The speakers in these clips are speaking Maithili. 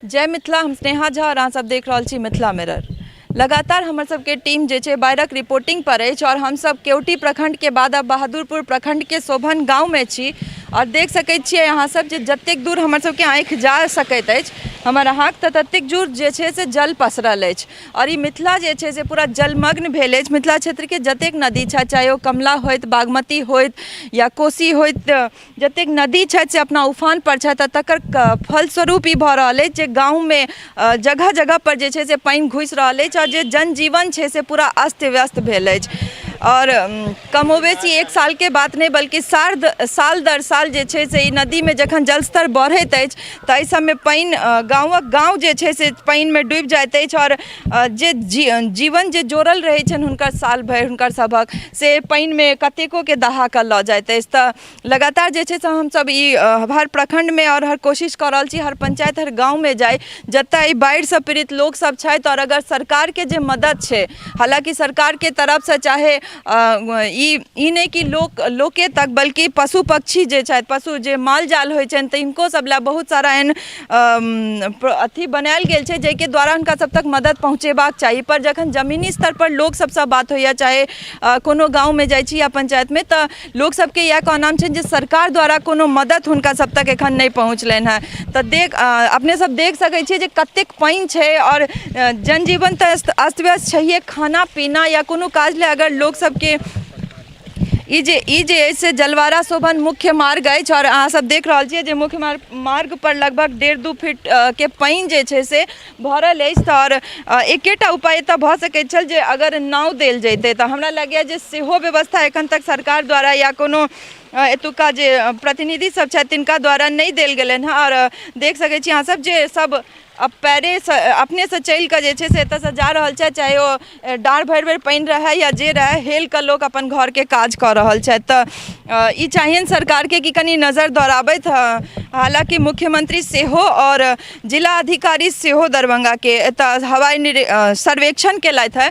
जय मिथिला, हम स्नेहा झा और अहाँ सब देख रहल छी मिथिला मिरर। लगातार हमर सबके टीम जे छै बाढ़िक रिपोर्टिंग पर अछि और हमसब केवटी प्रखंड के बाद अब बहादुरपुर प्रखंड के शोभन गाँव में छी और देख सकै छियै अहाँ सब जे जतेक दूर हमर सबके आँखि जा सकैत अछि हमर अहाँके तऽ ततेक दूर जे छै से जल पसरल अछि और ई मिथिला जे छै से पूरा जलमग्न भेल अछि। मिथिला क्षेत्रके जतेक नदी छथि, चाहे ओ कमला होइत, बागमती होइत या कोसी होइत, जतेक नदी छथि से अपना उफान पर छथि आ तकर फलस्वरूप ई भऽ रहल अछि जे गाँवमे जगह जगह पर जे छै से पानि घुसि रहल अछि आओर जे जनजीवन छै से पूरा अस्त व्यस्त भेल अछि। आओर कमोबेशी एक सालके बात नहि बल्कि साल दर साल जे छै से ई नदीमे जखन जलस्तर बढ़ैत अछि तऽ एहि सबमे पानि गाँवक गाँव जे छै से पानिमे डूबि जाइत अछि आओर जे जीवन जे जोड़ल रहै छनि हुनकर साल भरि हुनकर सभक से पानिमे कतेकोके दहा कऽ लऽ जाइत अछि। तऽ लगातार जे छै से हमसब ई हर प्रखण्डमे आओर हर कोशिश कऽ रहल छी हर पञ्चायत हर गाँवमे जाइ जतऽ एहि बाढ़िसँ पीड़ित लोकसब छथि आओर अगर सरकारके जे मदति छै, हालाँकि सरकारके तरफसँ चाहे ई ई नहि कि लोक लोके तक बल्कि पशु पक्षी जे छथि, पशु जे माल जाल होइ छनि तिनको सब लए बहुत सारा एहन अथी बनायल गेल छै जाहिके द्वारा हुनका सब तक मदति पहुँचेबाक चाही। पर जखन जमीनी स्तरपर लोक सबसँ बात होइए, चाहे कोनो गाँवमे जाइ छी या पञ्चायतमे, तऽ लोक सबके इएह कहनाम छनि जे सरकार द्वारा कोनो मदति हुनका सब तक एखन नहि पहुँचलनि हँ। तऽ देख अपने सब देख सकै छियै जे कतेक पानि छै आओर जनजीवन तऽ अस्त व्यस्त छैहे, खाना पीना या कोनो काज लए अगर लोक सबके ई जे अछि से जलवारा शोभन मुख्य मार्ग अछि आओर अहाँ सब देख रहल छियै जे मुख्य मार्ग पर लगभग 1.5-2 फीट के पानि जे छै से भरल अछि। तऽ आओर एकेटा उपाय एतऽ भऽ सकैत छल जे अगर नाव देल जैतै, तऽ हमरा लगैए जे सेहो व्यवस्था एखन तक सरकार द्वारा या कोनो एतुका जे प्रतिनिधि सब छथि तिनका द्वारा नहि देल गेलनि हँ। आओर देख सकै छी अहाँ सब जे सब अब पैरेसँ अपनेसँ चलि कऽ जे छै से एतऽसँ जा रहल छथि, चाहे ओ डाँड़ भरि भरि पानि रहै या जे रहै, हेल कऽ लोक अपन घरके काज कऽ रहल छथि। तऽ ई चाहियनि सरकारके कि कनि नजर दौड़ाबथि। हालाँकि मुख्यमंत्री सेहो आओर जिला अधिकारी सेहो दरभंगाके एतऽ हवाई सर्वेक्षण केलथि हँ,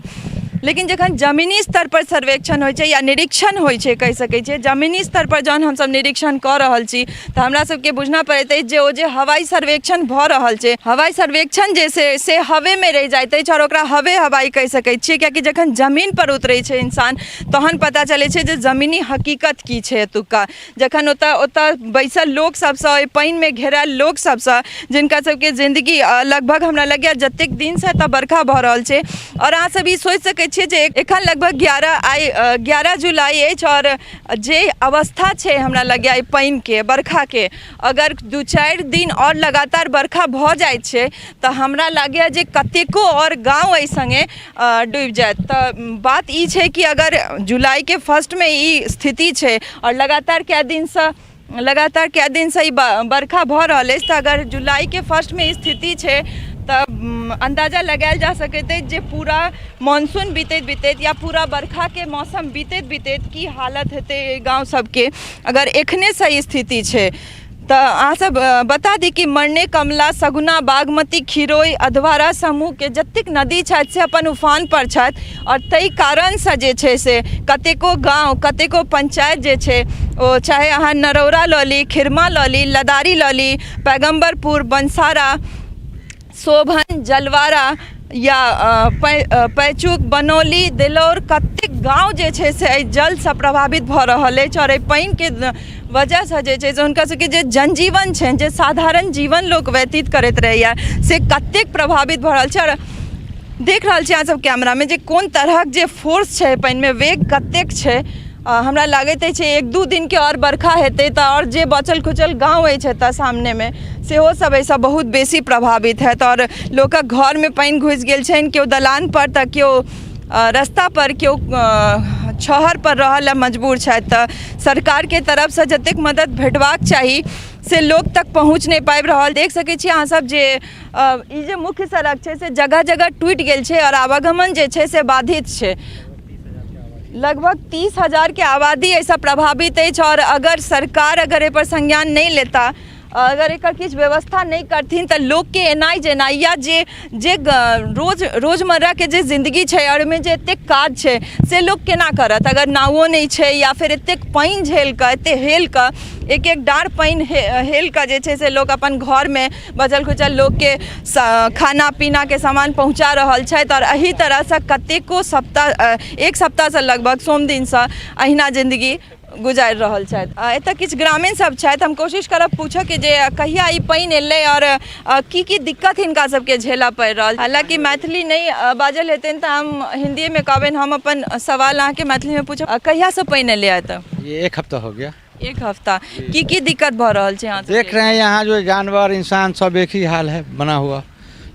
लेकिन जखन जमीनी स्तरपर सर्वेक्षण होइ छै या निरीक्षण होइ छै, कहि सकै छियै जमीनी स्तरपर जहन हमसब निरीक्षण कऽ रहल छी तऽ हमरा सबके बुझना पड़ैत अछि जे ओ जे हवाई सर्वेक्षण भऽ रहल छै, हवाई सर्वेक्षण जे छै से हवेमे रहि जाइत अछि आओर ओकरा हवे हवाई कहि सकै छियै, किएकि जखन जमीनपर उतरै छै इंसान तहन पता चलै छै जे जमीनी हकीकत की छै एतुक्का। जखन ओतऽ बैसल लोक सबसँ, ओहि पानिमे घेरायल लोक सबसँ, जिनका सबके जिन्दगी लगभग हमरा लगैए जतेक दिनसँ एतऽ बरखा भऽ रहल छै। आओर अहाँ सब ई सोचि सकै छियै जे एखन लगभग 11, आइ 11 जुलाई अछि आओर जे अवस्था छै हमरा लगैए एहि पानिके बरखाके, अगर 2-4 दिन आओर लगातार बरखा भऽ जाइ छै तऽ हमरा लगैए जे कतेको आओर गाँव एहि सङ्गे डूबि जायत। तऽ बात ई छै कि अगर जुलाइके फर्स्टमे ई स्थिति छै आओर लगातार कए दिनसँ ई बरखा भऽ रहल अछि, तऽ अगर जुलाइके फर्स्टमे स्थिति छै तऽ अन्दाजा लगायल जा सकैत अछि जे पूरा मानसून बीतैत बीतैत या पूरा बरखाके मौसम बीतैत बीतैत की हालत हेतै एहि गाँव सबके, अगर एखनेसँ ई स्थिति छै तऽ। अहाँ सब बता दी कि मरने, कमला, सगुना, बागमती, खिरोई, अधवारा समूहके जतेक नदी छथि से अपन उफान पर छथि आओर ताहि कारणसँ जे छै से कतेको गाँव, कतेको पंचायत जे छै ओ चाहे अहाँ नरौरा लऽ ली, खिरमा लऽ ली, लदारी लऽ ली, पैगम्बरपुर, बंसारा, शोभन, जलवारा या पैचुक, बनौली, दिलौर, कतेक गाँव जे छै से एहि जलसँ प्रभावित भऽ रहल अछि आओर एहि पानिके वजहसँ जे छै से हुनका सबके जे जनजीवन छनि, जे साधारण जीवन लोक व्यतीत करैत रहैए, से कतेक प्रभावित भऽ रहल छै। आओर देख रहल छी अहाँ सब कैमरामे जे कोन तरहक जे फोर्स छै पानिमे, वेग कतेक छै। हमरा लागैत अछि 1-2 दिनके आओर बरखा हेतै तऽ आओर जे बचल खुचल गाँव अछि एतऽ सामनेमे सेहो सब एहिसँ बहुत बेसी प्रभावित हैत। आओर लोकक घरमे पानि घुसि गेल छनि, केओ दलानपर तऽ केओ रस्तापर, केओ छहरपर रहऽ लए मजबूर छथि। तऽ सरकारके तरफसँ जतेक मदति भेटबाक चाही से लोक तक पहुँच नहि पाबि रहल। देख सकै छी अहाँ सब जे ई जे मुख्य सड़क छै से जगह जगह टूटि गेल छै आओर आवागमन जे छै से बाधित छै। लगभग 30,000के आबादी एहिसँ प्रभावित अछि आओर अगर सरकार अगर एहिपर संज्ञान नहि लेता, अगर एकर किछु व्यवस्था नहि करथिन तऽ लोकके एनाइ जेनाइ या जे जे रोज रोजमर्राके जे जिन्दगी छै आओर ओहिमे जे एतेक काज छै से लोक केना करत अगर नावो नहि छै या फेर एतेक पानि झेल कऽ एतेक हेल कऽ एक एक डाँढ़ पानि हेल कऽ जे छै से लोक अपन घरमे बचल खुचल लोकके खाना पीनाके सामान पहुँचा रहल छथि आओर एहि तरहसँ कतेको सप्ताह एक सप्ताहसँ लगभग सोम दिनसँ अहिना जिन्दगी गुजारि रहल छथि। एतऽ किछु ग्रामीण सब छथि, हम कोशिश करब पूछऽके जे कहिया ई पानि एलै आओर की की दिक्कत हिनका सबके झेलऽ पड़ि रहल। हालाँकि मैथिली नहि बाजल हेतनि तऽ हम हिन्दीएमे कहबनि, हम अपन सवाल अहाँके मैथिलीमे पूछब। कहियासँ पानि एलै एतऽ? ये एक हफ्ता हो गया। एक हफ्ता। की की दिक्कत भऽ रहल छै अहाँ सबके? देख रहे हैं यहाँ जो जानवर इंसान सब एक ही हाल है बना हुआ,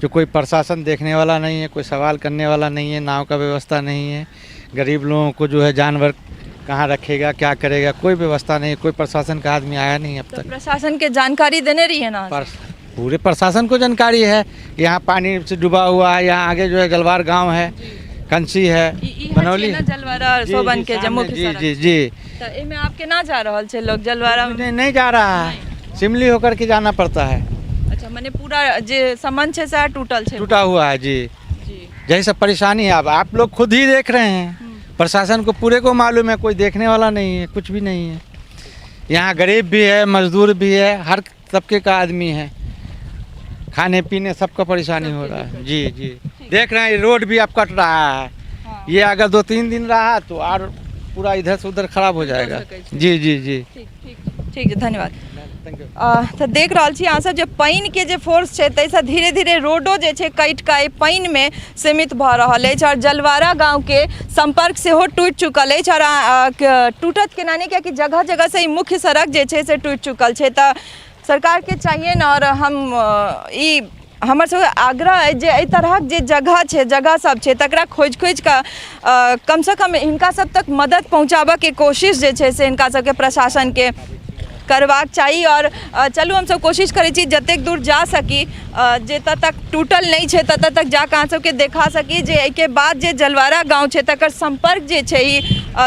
जो कोई प्रशासन देखने वाला नहीं है, कोई सवाल करने वाला नहीं है, नाव का व्यवस्था नहीं है। गरीब लोगों को जो है जानवर कहाँ रखेगा, क्या करेगा, कोई व्यवस्था नहीं, कोई प्रशासन का आदमी आया नहीं अब तो तक। प्रशासन के जानकारी देने रही है ना? पूरे प्रशासन को जानकारी है कि यहाँ पानी से डूबा हुआ है, यहाँ आगे जो है जलवार गांव है, कंसी है, बनौली है। जलवारा शोभन के जम्मू जी जी जी। तो एमे आप केना जा रहल छै लोग जलवारा? नहीं, नहीं जा रहा है, सिमली होकर के जाना पड़ता है। अच्छा, माने पूरा जे संबंध छै से टूटल छै? टूटा हुआ है जी। यही सब परेशानी है। अब आप लोग खुद ही देख रहे हैं, प्रशासन को पूरे को मालूम है, कोई देखने वाला नहीं है, कुछ भी नहीं है। यहाँ गरीब भी है, मजदूर भी है, हर तबके का आदमी है, खाने पीने सबका परेशानी हो रहा है। जी जी, देख रहे हैं रोड भी अब कट रहा है। ये अगर 2-3 दिन रहा तो और पूरा इधर से उधर खराब हो जाएगा। जी जी जी, ठीक ठीक ठीक है, धन्यवाद। तऽ देख रहल छी अहाँसब जे पानिके जे फोर्स छै ताहिसँ धीरे धीरे रोडो जे छै कटि कऽ एहि पानिमे सीमित भऽ रहल अछि आओर जलवारा गाँवके सम्पर्क सेहो टूटि चुकल अछि। आओर टूटत केना नहि, कियाकि जगह जगहसँ ई मुख्य सड़क जे छै से टूटि चुकल छै। तऽ सरकारके चाहियनि आओर हम ई हमर सबके आग्रह अछि जे एहि तरहक जे जगह छै, जगह सब छै, तकरा खोजि खोजि कऽ कमसँ कम हिनका सब तक मदद पहुँचाबऽके कोशिश जे छै से हिनका सबके प्रशासनके करबाक चाही। आओर चलू हमसब कोशिश करै छी जतेक दूर जा सकी, जतऽ तक टूटल नहि छै ततऽ तक जाकऽ अहाँ सबके देखा सकी जे एहिके बाद जे जलवारा गाँव छै तकर सम्पर्क जे छै ई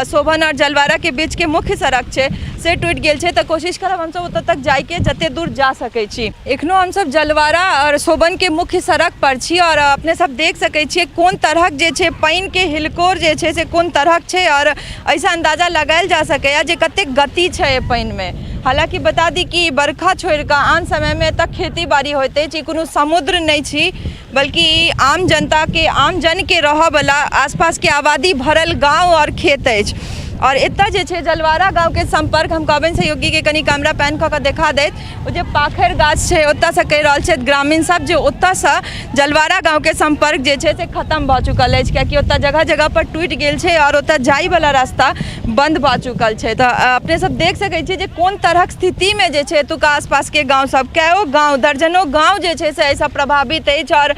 शोभन आओर जलवाराके बीचके मुख्य सड़क छै से टूटि गेल छै। तऽ कोशिश करब हमसब ओतऽ तक जाइके जते दूर जा सकै छी। एखनो हमसब जलवारा आओर शोभनके मुख्य सड़क पर छी आओर अपने सब देख सकै छियै कोन तरहक जे छै पानिके हिलकोर जे छै से कोन तरहक छै आओर एहिसँ अन्दाजा लगायल जा सकैए जे कतेक गति छै एहि पानिमे। हालाँकि बता दी कि बरखा छोड़िकऽ आन समयमे एतऽ खेती बाड़ी होइत अछि, ई कोनो समुद्र नहि छी बल्कि ई आम जनताके आम जनके रहऽवला आसपासके आबादी भरल गाँव आओर खेत अछि। आओर एतऽ जे छै जलवारा गाँवके सम्पर्क हम कहबनि सहयोगीके कनि कैमरा पैन कऽ कऽ देखा दैत, ओ जे पाखरि गाछ छै ओतऽसँ कहि रहल छथि ग्रामीण सब जे ओतऽसँ जलवारा गाँवके सम्पर्क जे छै से खतम भऽ चुकल अछि, कियाकि ओतऽ जगह जगहपर टूटि गेल छै आओर ओतऽ जाइवला रास्ता बन्द भऽ चुकल छै। तऽ अपने सब देख सकै छियै जे कोन तरहक स्थितिमे जे छै एतुका आसपासके गाँव सब, कएओ गाँव, दर्जनो गाँव जे छै से एहिसँ प्रभावित अछि। आओर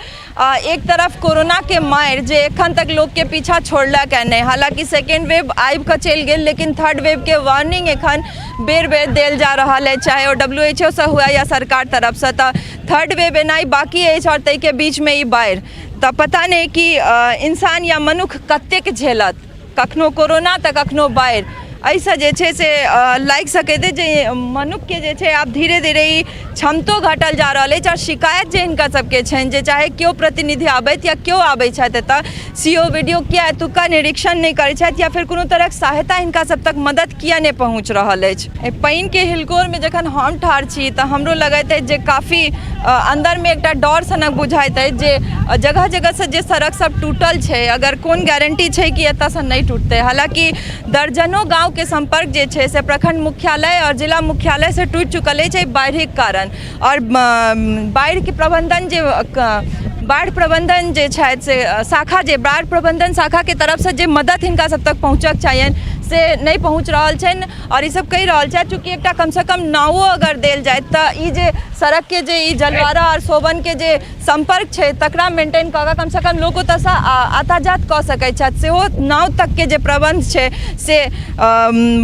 एक तरफ कोरोनाके मारि जे एखन तक लोकके पीछा छोड़लक हँ नहि, हालाँकि सेकेंड वेव आबि कऽ चलि गेल लेकिन थर्ड वेवके वार्निंग एखन बेर बेर देल जा रहल अछि, चाहे ओ डब्ल्यू एच ओ सँ हुए या सरकार तरफसँ। तऽ थर्ड वेव एनाइ बाँकी अछि आओर ताहिके बीचमे ई बाढ़ि, तऽ पता नहि कि इंसान या मनुख कतेक झेलत, कखनो कोरोना तऽ कखनो बाढ़ि। एहिसँ जे छै से लागि सकैत अछि जे मनुखके जे छै आब धीरे धीरे ई क्षमतो घटल जा रहल अछि। आओर शिकायत जे हिनका सबके छनि जे चाहे केओ प्रतिनिधि आबथि या केओ आबै छथि एतऽ, C O B D O किया एतुका निरीक्षण नहि करै छथि या फेर कोनो तरहक सहायता हिनका सब तक मदद किया नहि पहुँच रहल अछि। एहि पानिके हिलकोरमे जखन हम ठाढ़ छी तऽ हमरो लगैत अछि जे काफी अन्दरमे एकटा डर सनक बुझाइत अछि जे जगह जगहसँ जे सड़क सब टूटल छै, अगर कोन गारंटी छै कि एतऽसँ नहि टूटतै। हालाँकि दर्जनो गाँवके सम्पर्क जे छै से प्रखंड मुख्यालय आओर जिला मुख्यालयसँ टूटि चुकल अछि एहि बाढ़िक कारण। आओर बाढ़िके प्रबंधन जे बाढ़ि प्रबंधन जे छथि से शाखा जे बाढ़ि प्रबंधन शाखाके तरफसँ जे मदद हिनका सब तक पहुँचक चाहियनि से नहि पहुँच रहल छनि। आओर ई सब कहि रहल छथि चूँकि एकटा कमसँ कम नावो अगर देल जाय तऽ ई जे सड़कके जे ई जलवारा आओर शोभनके जे सम्पर्क छै तकरा मेंटेन कऽ कऽ कमसँ कम लोक ओतऽसँ आताजात कऽ सकै छथि, सेहो नाव तकके जे प्रबन्ध छै से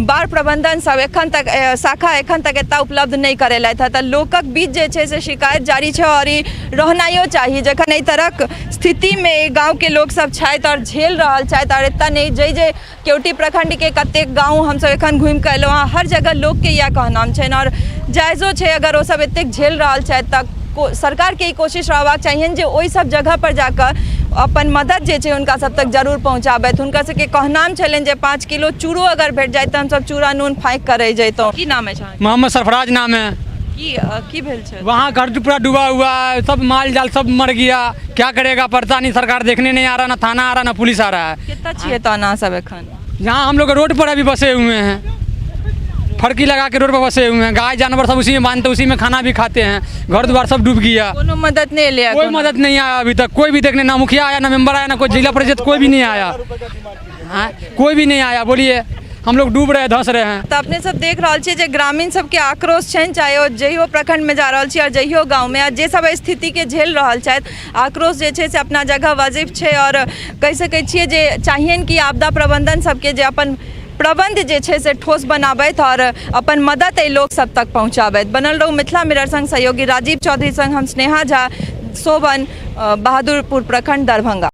बाढ़ि प्रबन्धन सब एखन तक शाखा एखन तक एतऽ उपलब्ध नहि करेलथि हँ। तऽ लोकक बीच जे छै से शिकायत जारी छै आओर ई रहनाइयो चाही जखन एहि तरहक स्थितिमे एहि गाँवके लोकसब छथि आओर झेल रहल छथि। आओर एतऽ नहि जाहि जे केवटी प्रखण्डके कतेक गाँव हमसब एखन घुमिकऽ एलहुँ हँ, हर जगह लोकके इएह कहनाम छनि। आओर जायजो छै। अगर ओसभ एतेक झेल रहल छथि तऽ सरकारके ई कोशिश रहबाक चाहियनि जे ओहि सब जगह पर जाकऽ अपन मदद जे छै हुनका सब तक जरूर पहुँचाबथि। हुनका सबके कहनाम छलनि जे 5 किलो चूड़ो अगर भेट जाय तऽ हमसब चूड़ा नून फाँकि कऽ रहि जैतहुँ। की नाम अछि अहाँके? मोहम्मद सरफराज नाम है। की भेल छै? वहाँ घर पूरा डूबा हुआ है, सब माल जाल सब मर गया, क्या करेगा पता नहीं। सरकार देखने नहीं आ रहा, ना थाना आ रहा, ना पुलिस आ रहा है। कतऽ छियै तहन अहाँ सब एखन? यहाँ हम लोग रोड पर अभी बसे हुए हैं, फड़की लगा के रोड पर बसे हुए हैं। गाय जानवर सब उसी में बांधते, उसी में खाना भी खाते हैं। घर द्वार सब डूब गया। कोनो मदद नहीं एलै? कोई मदद नहीं आया अभी तक, कोई भी देखने ना मुखिया आया, ना मेंबर आया, ना कोई जिला परिषद, कोई भी नहीं आया। हाँ, कोई भी नहीं आया। बोलिए, हम लोग डूब रहे हैं, धंस रहे हैं। तऽ अपने सब देख रहल छियै जे ग्रामीण सबके आक्रोश छनि, चाहे ओ जहियो प्रखंडमे जा रहल छी आओर जहियो गाँवमे, आ जे सब स्थितिके झेल रहल छथि, आक्रोश जे छै से अपना जगह वाजिब छै। आओर कहि सकै छियै जे चाहियनि कि आपदा प्रबंधन सबके जे अपन प्रबंध जे छै से ठोस बनाबथि आओर अपन मदद एहि लोक सब तक पहुँचाबथि। बनल रहू मिथिला मिरर संग। सहयोगी राजीव चौधरी संग हम स्नेहा झा, शोभन, बहादुरपुर प्रखंड, दरभंगा।